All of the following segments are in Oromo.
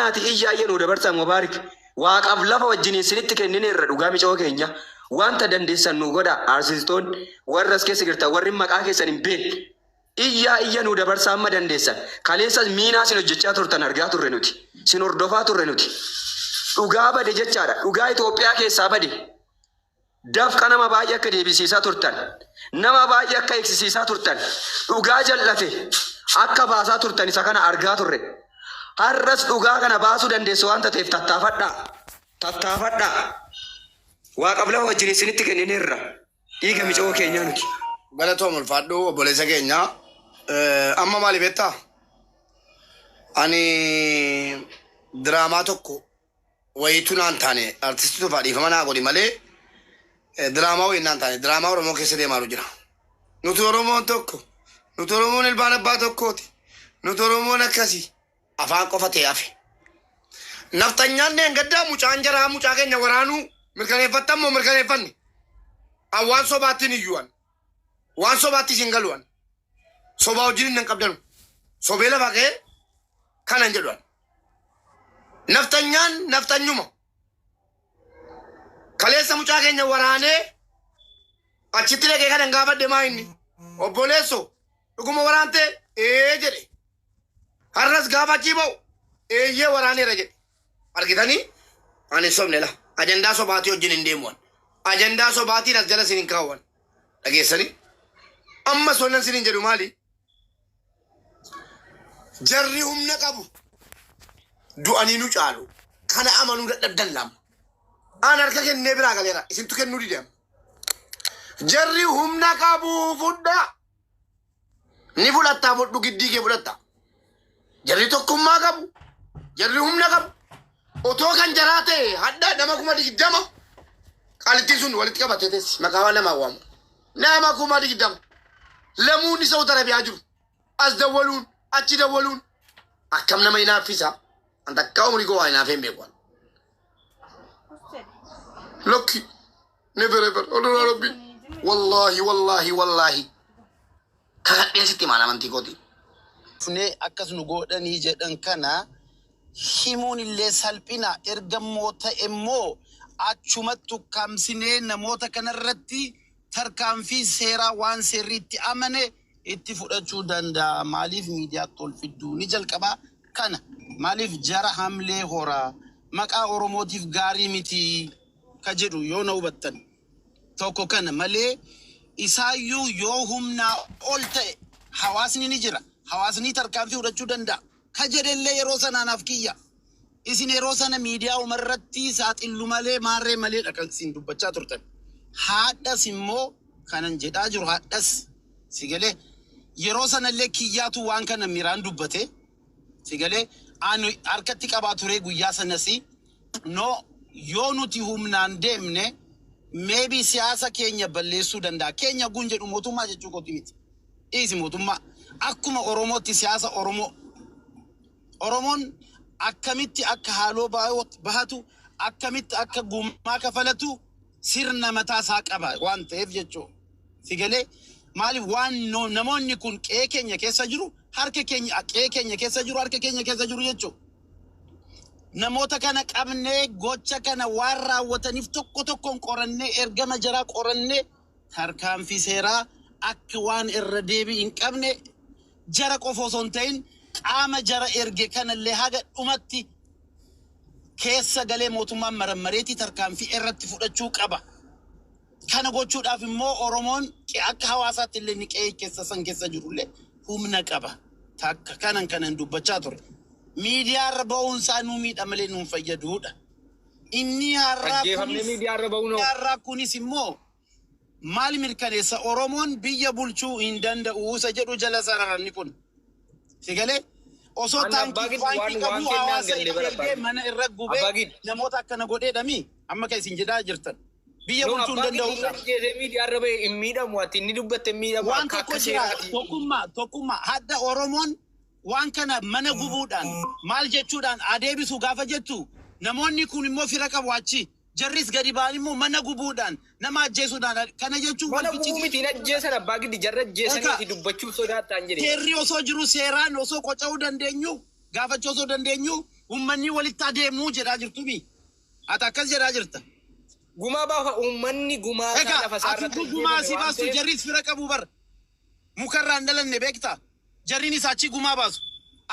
Seenaati iyyaa iyya nuu dabarsaa Mubaarik. Waaqaaf lafa wajjiniin sinitti kennineerra dhugaa micoo keenya. Wanta dandeessan nuu godhaa aarsistoonni warra as keessa jirtan warri maqaa keessan hin beekne. Iyyaa iyya nuu dabarsaa amma dandeessan. Kaleessas miinaa sin hojjechaa turtan argaa turre nuti. Sin hordofaa turre nuti. Dhugaa bade jechaadha. Dhugaa Itoophiyaa keessaa bade. Dafqa nama baay'ee akka deebisiisaa turtan, nama baay'ee akka eegsisiisaa turtan, dhugaa jal'ate akka baasaa turtan isa kana argaa turre. Har'as dhugaa kana baasuu dandeessu waanta ta'eef tattaafadhaa. Tattaafadhaa. Waaqaf lafa wajjin isinitti kennineerra. Dhiiga micoo keenyaa nuti. Galatoom ulfaadhu obboleessa keenya. Amma maali beektaa? Ani diraamaa tokko wayiitu naan taane artistii tufaa dhiifama naa godhi malee diraamaa wayii naan taane diraamaa Oromoo keessa deemaaru jira. Nuti Oromoon tokko, nuti Oromoon ilmaan abbaa tokkooti, nuti Oromoon akkasii afaan qofa ta'e hafe. Nafxanyaan deengaddaa mucaan jaraa mucaa keenya waraanuu mirkaneeffattan moo mirkaneeffanne? An waan sobaattiin iyyuu an. Waan sobaatti isin galu an. Sobaa wajjin hin qabdanu. Sobee lafa ka'ee kanan jedhu an. Nafxanyaan nafxanyuma. Kaleessa mucaa keenya waraanee achitti dhaqee kanan gaafadhe maa inni? Obboleesso dhuguma waraantee? Ee jedhe. Har'as gaafa achii ba'u eeyyee waraaneera jedhe. Argitanii? Ani hin sobne la. Ajandaa sobaatii wajjin hin deemu ani. Ajandaa sobaatiin as jala isin hin kaawwan. Dhageessanii? Ammas wannan isiniin jedhu maali? Jarri humna qabu du'anii nu caalu. Kana amanuu dadhabdan lama. An harka kennee biraa galeera. Isintu kennuu dide amma. Jarri humna qabu fudhaa. Ni fudhattaa fudhu giddii kee fudhatta. Jarri tokkummaa qabu. Jarri humna qabu. Otoo kan jaraa ta'e hadha nama 20,000 qaalittiin sun walitti qabattee teessi. Maqaa waan namaa waamu. Nama 20,000. Lamuun Saudi Arabiyaa jiru. As dawwaluun achi dawwaluun akkam nama hinaaffisa. An takkaa umurii koo waa hinaafee hin beeku. Lakki. Never ever. Oduraa Rabbi. Wallaahi wallaahi wallaahi. Kakadheen sitti himaan amantii kootiin. Dhufnee akkas nu goodhanii jedhan kana himuun illee salphina. Erga immoo ta'e immoo achumatti ukkaamsinee namoota kanarratti tarkaanfii seeraa waan seerri itti amane itti fudhachuu danda'a. Maaliif miidiyaatti ol fidduu ni jalqaba kana maaliif jara hamlee hora maqaa Oromootiif gaarii miti ka jedhu yoo na hubattan. Tokko kana malee isaayyuu yoo humnaa ol ta'e hawaasni ni jira. Hawaasni tarkaanfii fudhachuu danda'a. Ka jedhellee yeroo sana anaaf kiyya. Isin yeroo sana miidiyaa umarratti saaxillu malee maarree maleedha kan isin dubbachaa turtan. Haadhas immoo kanan jedhaa jiru haadhas si galee yeroo sanallee kiyyaatu waan kana miraan dubbate si galee ani harkatti qabaa ture guyyaa sanas no yoo nuti humnaan deemne maybe siyaasa keenya balleessuu danda'a. Keenya gun jedhu mootummaa jechuu kooti miti. Dhiisi mootummaa. Akkuma Oromootti siyaasa Oromoo. Oromoon akkamitti akka haaloo bahatu, akkamitti akka gumaa kafalatu sirna mataa isaa qaba waan ta'eef jechuudha. Si galee maaliif waan namoonni kun qe'ee keenya keessa jiru, harka keenya qe'ee keenya keessa jiru, harka keenya keessa jiru jechuudha. Namoota kana qabnee gocha kana waan raawwataniif tokko tokkoon qorannee ergama jaraa qorannee tarkaanfii seeraa akka waan irra deebii hin qabne jara qofa osoo hin ta'in qaama jara erge kanallee haga dhumatti keessa galee mootummaan marammareetii tarkaanfii irratti fudhachuu qaba. Kana gochuudhaaf immoo Oromoon akka hawaasaatti illee inni qe'ee keessa san keessa jirullee humna qaba. Takka kanan kanan dubbachaa ture. Miidiyaa irra ba'uun isaa nu miidha malee nu hin fayyaduudha. Inni har'aa Ajjeefamnee kunis miidiyaa irra ba'uun hoo? har'aa kunis immoo maal mirkaneessa Oromoon biyya bulchuu hin danda'u isa jedhu jala sararanni kun. Si galee osoo An abbaa taankii giddu faankii waan waan qabuu kennaan hawaasa galle itti bara abbaa ergee giddu. mana irra gubee Abbaa giddu. namoota akkana godheedhami amma kan isin jedhaa jirtan. Biyya No bulchuu hin abbaa giddu danda'uudha. inni ajjeesee miidiyaa irra ba'e hin miidhamu ati inni dubbatte hin miidhamu Waan akka tokko akka jira seeraati. tokkummaa tokkummaa hadda Oromoon waan kana mana gubuudhaan maal jechuudhaan adeebisu gaafa jettu namoonni kun immoo fira qabu achi jarris gadi ba'an immoo mana gubuudhaan nama ajjeesuudhaan kana jechuun wal Mana gubuu ficcisiisuu miti hin ajjeesan abbaa giddi jarra ajjeesanii Egaa ati dubbachuuf sodaattaan jedhe. seerri osoo jiru seeraan osoo qoca'uu dandeenyu gaafachuu osoo dandeenyu Uummanni walitti adeemuu jedhaa jirtumi. Ati akkas jedhaa jirta. Gumaa baafa uummanni gumaa isaa Egaa lafa isaa ati irratti gumaa si ajjeefame waan baastu ta'eef jarris fira qabu bar. Mukarraa hin dhalanne beektaa? Jarriin isaa achii gumaa baasu.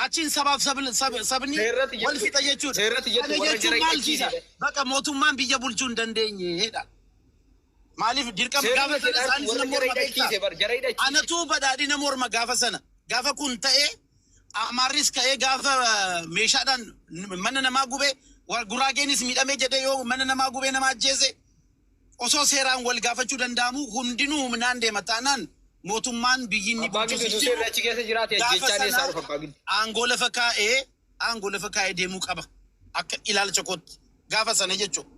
Achiin sabaaf sabni Seerratti wal jettu. fixa jechuudha. Seerratti jettu Kana warra jechuun jara maal hidhachiise. fiida? Baqa mootummaan biyya bulchuu hin dandeenyedha. Maaliif dirqama Seeruma gaafa sana jedhaan isaanis warra na jara morma beektaa? hidhachiise bar jara hidhachiise. Anatu badhaadhina morma gaafa sana. Gaafa kun ta'ee Amaarris ka'ee gaafa meeshaadhaan mana namaa gubee Guraageenis miidhamee jedhee yoo mana namaa gubee nama ajjeese osoo seeraan wal gaafachuu danda'amu hundinuu humnaan deema taanaan mootummaan biyyi inni Abbaa bulchus Giddu hin seerri jiru. achi keessa jiraate Gaafa ajjechaan eessaa sana dhufa Abbaa Giddu? aangoo lafa kaa'ee deemuu qaba. Akka ilaalcha kootti gaafa sana jechuudha.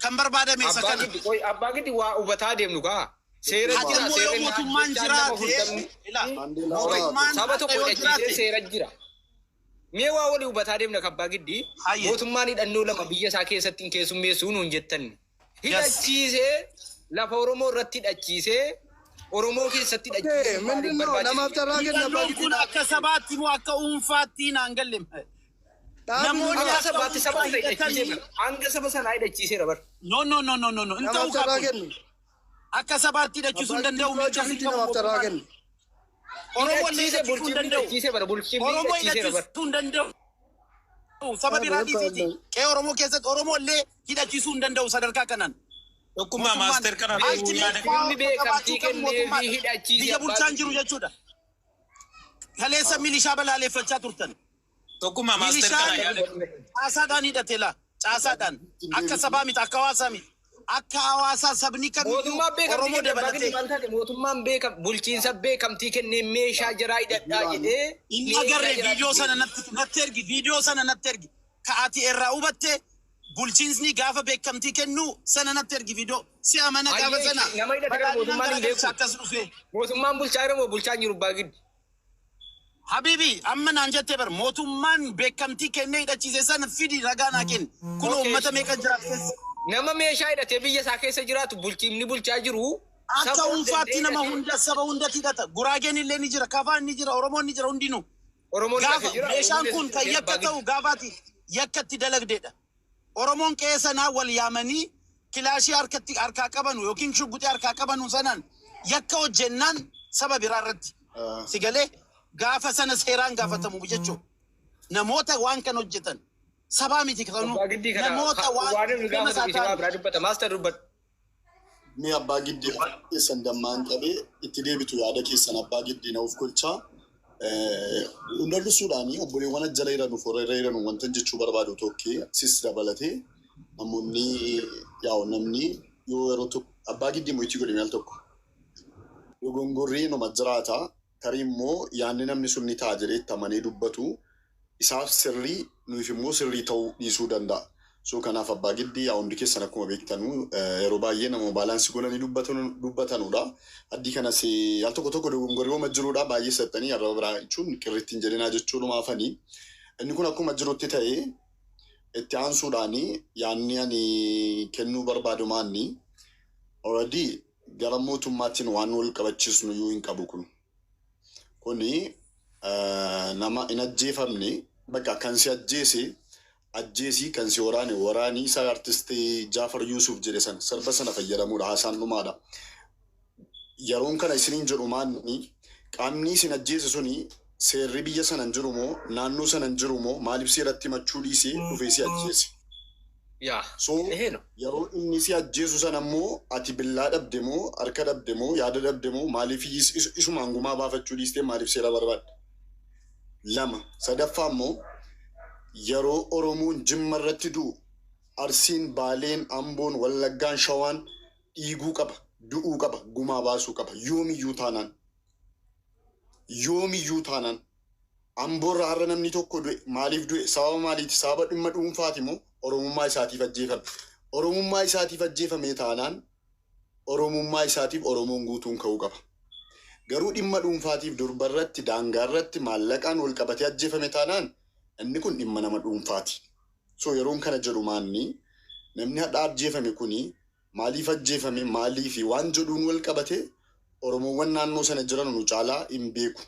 Kan barbaadame isa Abbaa kana. Giddu qoy Abbaa Giddu waa hubataa deemnu kaa. Seera Ati jira ammoo yoo seerri mootummaan ajjechaan nama jiraate hundamni. ilaa Mandela mootummaan Saba har'a tokko yoo hidhachiisee jiraate seera jira. Mee waa walii hubataa deemna kan Abbaa Giddi. Hayyee. Mootummaan hidhannoo lama biyya isaa keessatti hin keessummeessuu nuun jettan. Hidhachiisee lafa Oromoo irratti hidhachiisee Oromoo keessatti hidhachiisee maaliif ምንድን ነው barbaachise? namaaf carraa kenna abbaa Hidhannoon kun akka sabaatti moo akka dhuunfaatti naan galle. Namoonni Akka akka sabaatti saba dhuunfaa sana hidhachiisee hidhatanii bara. Hanga saba sanaa hidhachiiseera bara. No, no, no, no, no, no. Hin ta'u namaaf carraa qabu. kennu Akka sabaatti hidhachiisuu hin danda'u. abbaa Mirga giddu hin qabu namaaf carraa mootummaan. kennu Oromoo illee Hidhachiise hidhachiisuu hin bulchiinni danda'u. hidhachiise bara bulchiinni Oromoo hidhachiiseera bara. hidhachiisuu hin danda'u. Saba biraa dhiisiiti. Qe'ee Oromoo keessatti Oromoo illee hidhachiisuu hin danda'u sadarkaa kanaan. Tokkummaa master kana Ultimate yaada power Inni beekamtii qabaachuu qabu kenneefii mootummaadha. hidhachiise Biyya Abbaa bulchaa hin Giddu. jiru jechuudha. Kaleessa milishaa balaaleffachaa turtan. Tokkummaa master kana Milishaan yaada caasaadhaan hidhate laa. Caasaadhaan. Akka sabaa miti, akka hawaasaa miti. Akka hawaasaa sabni kamiyyuu Mootummaan beekamtii Oromoo kenne Abbaa Giddu dabalatee. maal taate mootummaan beekam bulchiinsa beekamtii kennee meeshaa jaraa hidhadhaa jedhee Hin meeshaa agarre jaraa viidiyoo sana natti ergi, viidiyoo sana natti ergi. Ka ati irraa hubatte bulchiinsni gaafa beekamtii kennu sana natti ergi viidiyoo. Si amana gaafa Hayyee, sana. nama hidhate kana Badhaadhinaan mootummaan hin garagalcha beeku. akkas dhufe. Mootummaan bulchaa jiru moo bulchaa hin jiru Abbaa Giddu? Habibi amma naan jettee bar mootummaan beekamtii kennee hidhachiise sana fidi ragaa naa kenni. Kun Okay. uummata meeqa jiraatu keessa. Nama meeshaa hidhatee biyya isaa keessa jiraatu bulchiinni bulchaa jiru Akka saba dhuunfaatti danda'ee nama hidhatee hunda saba hundatti hidhata. Guraageen illee ni jira, Kafaan ni jira, Oromoon ni jira hundinuu. Oromoon Gaafa hidhatee jira. meeshaan Oromoon kun kan hidhatee yakka Abbaa ta'u Giddu. gaafaati yakkatti dalagdeedha. Oromoon qe'ee sanaa wal yaamanii kilaashii harkatti harkaa qabanu yookiin shugguxii harkaa qabanu sanaan yakka hojjennaan saba biraa irratti. Si galee gaafa sana seeraan gaafatamu jechuudha. Namoota waan kana hojjetan sabaa miti kanuu Abbaa Giddii kana namoota waan waan inni gama gaafatu isaa ishee waa ta'an. biraa dubbata. Master dubbata. Mee abbaa giddii keessan dammaan qabee itti deebitu yaada keessan abbaa giddii na of golchaa. Hundallisuudhaanii obboleewwan jala jiran warra irra jiran wanta jechuu barbaadu tokkee sis dabalatee namoonni yaa'u namni yoo yeroo tokko abbaa giddii mo'itii godhe al tokko. Dogongorrii numa jiraata tarii immoo yaadni namni sun ni ta'a jedhee itti amanee dubbatu isaaf sirrii nuuf immoo sirrii ta'uu dhiisuu danda'a. So kanaaf abbaa giddii yaa hundi keessan akkuma beektanu yeroo baay'ee nama balance godhanii dubbatanudha. Addii kanas al tokko tokko dogongorrii hooma jirudha baay'ee saxxanii arraba biraa jechuun qirriitti hin jedhinaa jechuudhumaafanii. Inni kun akkuma jirutti ta'ee itti aansuudhaani yaadni ani kennuu barbaadu maanni already gara mootummaattiin waan wal qabachiisnu iyyuu hin qabu kun. Kuni nama hin ajjeefamne bakka kan si ajjeese ajjeesii kan si waraane waraanii isa artistii Jaafar Yuusuf jedhe sana sirba sana fayyadamuudha haasaan dhumaadha. Yeroon kana isiniin jedhu maanni qaamni isin ajjeese suni seerri biyya sana hin jiru moo naannoo sana hin jiru moo maaliif seeratti himachuu dhiisee dhufee si ajjeese? Yaa. So Eheeno. yeroo inni si ajjeesu sana immoo ati billaa dhabde moo harka dhabde moo yaada dhabde moo maaliif isumaan gumaa baafachuu dhiistee maaliif seera barbaadde? Lama sadaffaa immoo yeroo Oromoon Jimma irratti du'u Arsiin, Baaleen, Amboon, Wallaggaan, Shawaan dhiiguu qaba, du'uu qaba, gumaa baasuu qaba. Yoomiyyuu taanaan. Yoomiyyuu taanaan. Amboorra har'a namni tokko du'e maaliif du'e? Sababa maaliiti? Sababa dhimma dhuunfaati moo Oromummaa isaatiif ajjeefame? Oromummaa isaatiif ajjeefame taanaan Oromummaa isaatiif Oromoon guutuun ka'uu qaba. Garuu dhimma dhuunfaatiif durba irratti, daangaa irratti maallaqaan wal qabatee ajjeefame taanaan inni kun dhimma nama dhuunfaati. So yeroon kana jedhu maanni namni hadha ajjeefame kuni maaliif ajjeefame maaliifi waan jedhuun wal qabate Oromoowwan naannoo sana jiran nu caalaa hin beeku.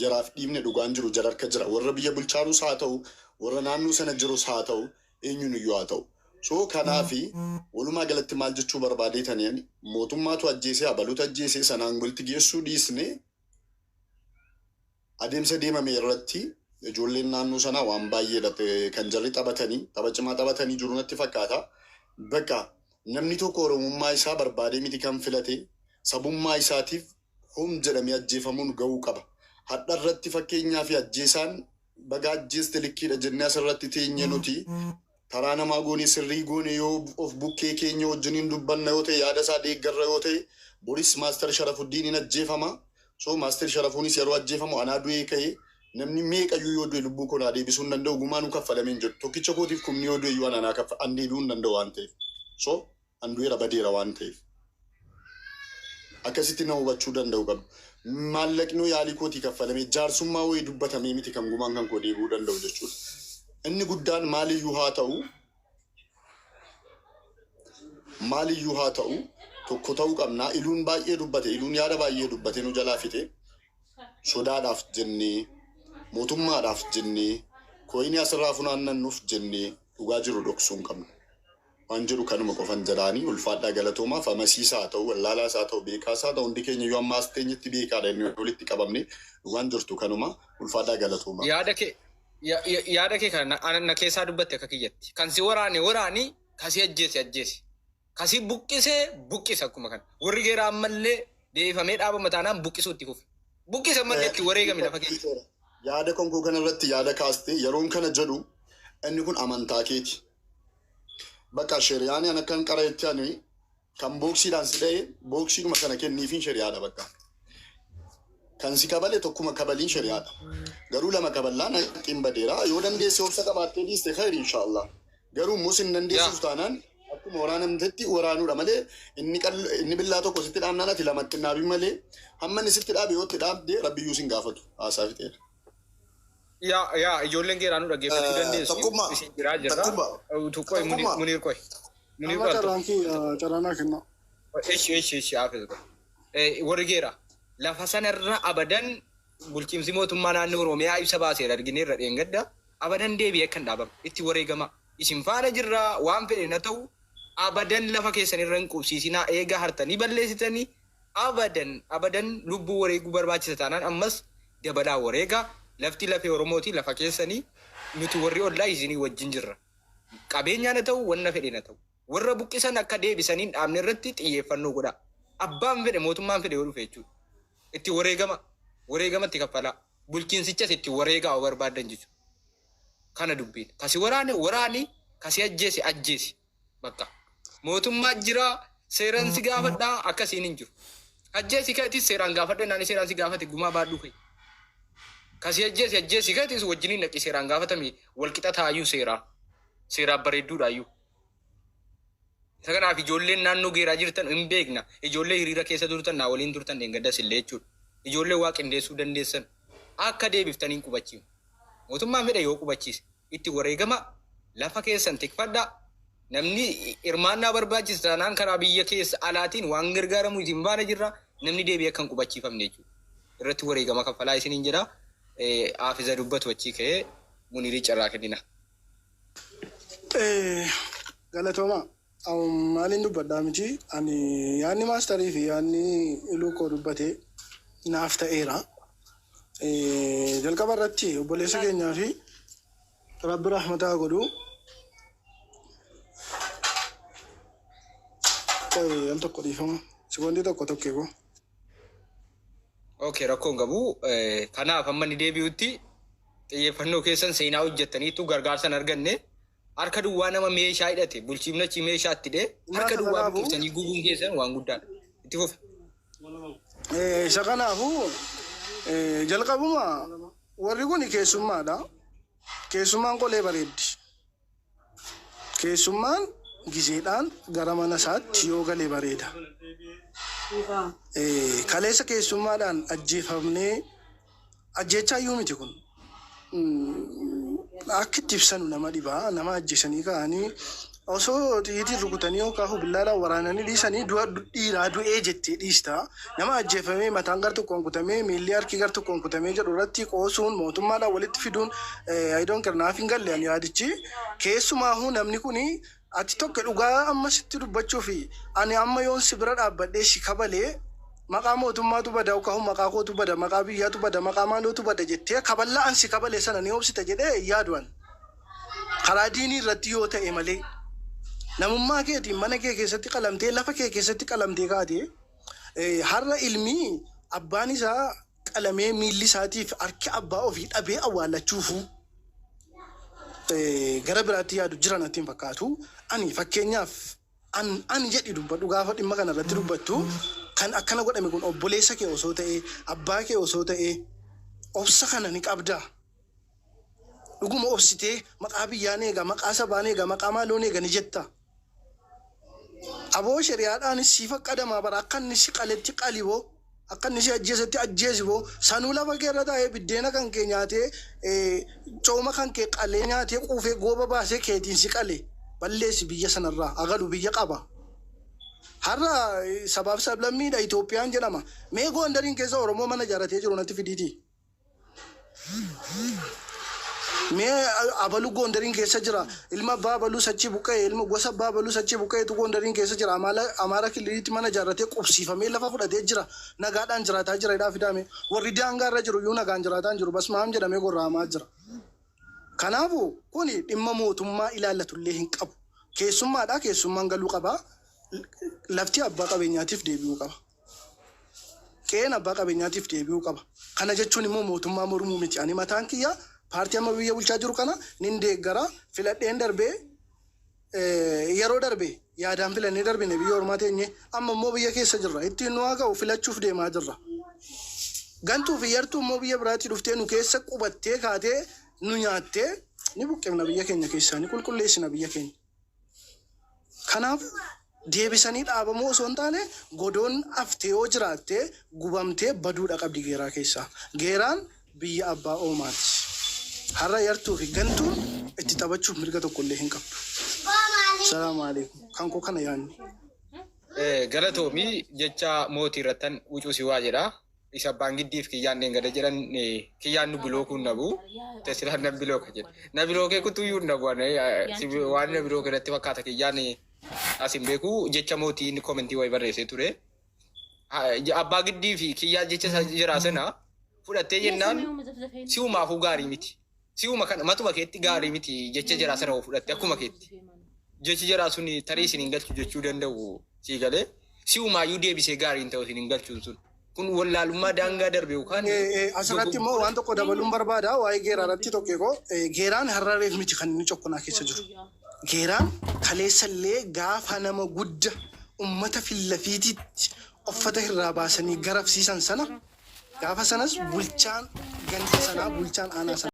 Jaraaf dhiibne dhugaan jiru jara harka jira. Warra biyya bulchaarus haa ta'u Warra naannoo sana jirus haa ta'u, eenyuun iyyuu haa ta'u. So kanaafi walumaa galatti maal jechuu barbaadeetani ani mootummaatu ajjeesee abaluutu ajjeesee sanaan walitti geessuu dhiisnee adeemsa deemame irratti ijoolleen naannoo sanaa waan baay'eedha kan jarri taphatanii tapha cimaa taphatanii jiru natti fakkaata. Bakka namni tokko Oromummaa isaa barbaadee miti kan filate sabummaa isaatiif hom jedhamee ajjeefamuun ga'uu qaba. Hadha irratti fakkeenyaa fi ajjeesaan baga ajjeeste likkiidha jennee asirratti teenye nuti karaa namaa goone sirrii goone yoo of bukkee keenya wajjiniin dubbanna yoo ta'e yaada isaa deeggarra yoo ta'e boris Maaster Sharafuddiin hin ajjeefama. So Maaster Sharafuunis yeroo ajjeefamu anaa du'ee ka'e namni meeqayyuu yoo du'e lubbuu koo naa deebisuu hin danda'u gumaa nu kaffalamee hin jedhu. Tokkicha kootiif kumni yoo du'e iyyuu ana naa kaffa an deebi'uu hin danda'u waan ta'eef. So an du'eera badeera waan ta'eef. Akkasitti na hubachuu danda'u qabdu. Maallaqnoo yaalii kootii kaffalamee jaarsummaa wayii dubbatamee miti kan gumaan kan koo deebi'uu danda'u jechuudha. Inni guddaan maaliyyuu haa ta'u maaliyyuu haa ta'u tokko ta'uu qabna. Iluun baay'ee dubbate, iluun yaada baay'ee dubbate nu jalaa fixe. Sodaadhaaf jennee, mootummaadhaaf jennee, kooyinii asirraa funaannannuuf jennee dhugaa jiru dhoksuu hin qabnu. Waan jedhu kanuma qofan jedhaanii ulfaadhaa galatoomaa famasiisaa haa ta'u, wallaalaas haa ta'u, beekaas haa ta'u hundi keenya iyyuu amma as teenyetti beekaadha inni walitti qabamne dhugaan jirtu kanuma ulfaadhaa galatoomaa. Yaada kee yaada kee kana na keessaa dubbatte akka kiyyatti. Kan si waraane waraani, kan si ajjeese ajjeesi. Kan si buqqise buqqise akkuma kana. Warri geeraa ammallee deebifamee dhaabama taanaan buqqisuu itti fufi. Buqqise ammallee itti wareegami lafa keessa. Yaada konkoo kanarratti yaada kaaste yeroon kana jedhu inni kun amantaa keeti. Bakka sheriyaani an akkan qarayetti ani kan booksiidhaan si dhaye booksiidhuma sana kenniifiin sheriyaadha bakka. Kan si kabale tokkuma kabaliin sheriyaadha. Garuu lama kaballaan haqqiin badeera. Yoo dandeesse obsa qabaattee dhiiste khayri inshaallah. Garuu immoo sin dandeessuuf taanaan akkuma waraanamtetti waraanuudha malee inni inni billaa tokko sitti dhaabnaan ati lamatti hin dhaabin malee hamma inni sitti dhaabe yoo itti dhaabde rabbiyyuu sin gaafatu. Haasaa fixeera. Yaa yaa ijoolleen geeraa nu dhaggeeffachuu dandeessu. Tokkummaa. Isin biraa jirra. Tokkummaa. Utuu qoy Tokkummaa. Muniir qoy. Muniir Amma qoy al carraan tokko. kiyya carraa naa kenna. Ishi ishi ishi hafiz qoy. Warri geeraa lafa sanarra abadan bulchiinsi mootummaa naannoo Oromiyaa ibsa baaseera argineerra dheengadda abadan deebi'ee akka hin dhaabamne itti wareegama. Isin faana jirra waan fedhe na ta'u abadan lafa keessan irra hin qubsiisinaa eega hartanii balleessitanii Abadan abadan lubbuu wareeguu barbaachisa taanaan ammas dabalaa wareegaa. Lafti lafee Oromooti, lafa keessani. Nuti warri ollaa isinii wajjin jirra. Qabeenyaan haa ta'u, wanna fedheen haa ta'u. Warra buqqisan akka deebisanii hin dhaabne irratti xiyyeeffannoo godhaa. Abbaan fedhe, mootummaan fedhe yoo dhufe jechuudha. Itti wareegamaa. Wareegama itti kaffalaa. Bulchiinsichas itti wareegaa yoo barbaaddan jechuudha. Kana dubbiin. Ka si waraane waraani, ka si ajjeese ajjeesi. Bakka. Mootummaa jira seeran si gaafadha akkasiin hin jiru. Ajjeesi keetis seeraan gaafadha inni seeraan si gaafate gumaa baadhuu kee. Kasi ajjeesi ajjeesi keetis wajjiniin dhaqi seeraan gaafatami walqixa taayyuu seeraa. Seeraaf bareedduudhaayyuu. Isa kanaaf ijoolleen naannoo geeraa jirtan hin beekna. Ijoollee hiriira keessa turtan naa waliin turtan dheengaddas illee jechuudha. Ijoollee waa qindeessuu dandeessan akka deebiftanii hin qubachiifne. Mootummaan fedhe yoo qubachiise itti wareegamaa, lafa keessan tikfadhaa, namni hirmaannaa barbaachisa taanaan karaa biyya keessa alaatiin waan gargaaramu isin faana jirra, namni deebi'ee akka hin qubachiifamne jechuudha. Irratti wareegama kaffalaa isiniin jedha. Haafiza dubbatu achii ka'ee Muniirii carraa kennina. Galatoomaa. Maaliin dubbadhaa miti ani yaadni maastarii fi yaadni iluu koo dubbate naaf ta'eera. Jalqaba irratti obboleessa keenyaa fi Rabbi rahmata haa godhu. Qoy al tokko dhiifama. Sekoondii tokko tokkee koo. Okay, rakkoo hin qabu. Kanaaf amma inni deebi'utti xiyyeeffannoo keessan seenaa hojjettaniitu gargaarsa hin arganne. Harka duwwaa nama meeshaa hidhate bulchiifni achii meeshaa itti hidhee harka Isa duwwaa kanaafuu buqqiftanii gubuun keessan waan guddaadha. Itti fufi. Isa kanaafuu jalqabuma warri kun keessummaadha. Keessummaan qolee bareeddi. Keessummaan gizeedhaan gara mana isaatti yoo gale bareeda. Kaleessa keessummaadhaan ajjeefamnee ajjeechaa iyyuu miti kun. Akka itti ibsanu nama dhiba. Nama ajjeesanii ka'anii Osoo xiyyiitiin rukutanii yookaan billaadhaan waraananii dhiisanii du'a dhiiraa du'ee jettee dhiista. Nama ajjeefamee mataan gar tokkoon kutamee, miilli harki gar tokkoon kutamee jedhu irratti qoosuun, mootummaadhaan walitti fiduun, I don't care, naaf hin galle ani yaadichi. Keessumaahuu namni kuni ati tokko dhugaa amma sitti dubbachuu fi ani amma yoon si bira dhaabbadhee si kabalee, maqaa mootummaatu bada yookaan maqaa kootu bada, maqaa biyyaatu bada, maqaa maalootu bada jettee kaballaa an si kabale sana ni obsita jedhee yaaduan. Karaa diinii irratti yoo ta'e malee, namummaa keetiin mana kee keessatti qalamtee, lafa kee keessatti qalamtee kaatee, har'a ilmi abbaan isaa qalamee miilli isaatiif harki abbaa ofii dhabee awwaallachuufu gara biraatti yaadu jira natti hin fakkaatu. Ani fakkeenyaaf an jedhi dubbadhu, gaafa dhimma kana irratti dubbattu, kan akkana godhame kun obboleessa kee osoo ta'e, abbaa kee osoo ta'e, obsa kana ni qabdaa? Dhuguma obsitee maqaa biyyaan eega, maqaa sabaan eega, maqaa maaloon eega ni jetta? Aboo, shari'aadhaanis si faqqadamaa bara. Akka inni si qaletti qaliboo, akka inni si ajjeesetti ajjeesiboo. Sanuu lafa kee irra taa'ee biddeena kan kee nyaatee, cooma kan kee qalee nyaatee quufee gooba baasee keetiin si qale. Balleessi biyya sanarraa agalu biyya qaba. Har'a sabaaf sablammiidha Itoophiyaan jedhama. Mee Goondariin keessa Oromoo mana ijaarratee jiru natti fidiitii. Mee abaluu Goondariin keessa jira. Ilma abbaa abaluu sachi buqqa'e, ilma gosa abbaa abaluu sachi buqqa'etu Goondariin keessa jira. Amaara kililiitti mana ijaarratee qubsiifamee lafa fudhatee jira. Nagaadhaan jiraataa jira jedhaa fidaame. Warri daangaa irra jiru iyyuu nagaan jiraataa hin jiru. Basmaam jedhamee gorra'amaa jira. Kanaafuu kuni dhimma mootummaa ilaallatullee hin qabu. Keessummaadhaa keessummaan galuu qaba. Lafti abbaa qabeenyaatiif deebi'uu qaba. Qe'een abbaa qabeenyaatiif deebi'uu qaba. Kana jechuun immoo mootummaa mormuu miti. Ani mataan kiyya paartii amma biyya bulchaa jiru kana nin deeggara. Filadheen darbee, yeroo darbe yaadaan filannee darbine, biyya ormaa teenye. Amma immoo biyya keessa jirra. Ittiin nu haa ga'u, filachuuf deemaa jirra. Gantuu fi yartuu immoo biyya biraatti dhuftee nu keessa qubattee kaatee nu nyaattee, ni buqqifna biyya keenya keessaa, ni qulqulleessina biyya keenya. Kanaaf deebisanii dhaabamuu osoo hin taane, godoon haftee yoo jiraatte gubamtee baduudha qabdi Geeraa keessaa. Geeraan biyya abbaa oomaati. Har'a yartuu fi gantuun itti taphachuuf mirga tokko illee hin qabdu. Salaamu alaikum. Kan koo kana yaadni. Galatoomii, jecha mootii irrattan wucuu si waa jedha. Isa abbaan giddiif kiyyaan dheengada jedhan, kiyyaan nu block uun nabu. Tesilaan nan block a jedha. Na block ee kutuyyuu hin nabu. Waan na block e natti fakkaata. Kiyyaan as hin beeku, jecha mootii inni comment ii wayii barreessee ture. Abbaa giddii fi kiyyaan jecha isa jiraa sana fudhattee jennaan si'umaafuu gaarii miti. Si'uma kana matuma keetti gaarii miti jecha jiraa sana fudhatte akkuma keetti. Jechi jiraa sun tarii isin hin galchu jechuu danda'u, sii galee si'umaayyuu deebisee gaarii hin ta'u isin hin galchuun sun. Kun wallaalummaa daangaa darbe yookaan Asirratti immoo waan tokko dabaluun barbaada waa'ee Geeraa irratti tokko koo. Geeraan har'areef miti kan inni cokkonaa keessa jiru. Geeraan kaleessallee gaafa nama gudda ummata fillafiititti uffata irraa baasanii garafsiisan sana, gaafa sanas bulchaan ganda sanaa, bulchaan aanaa sanaa.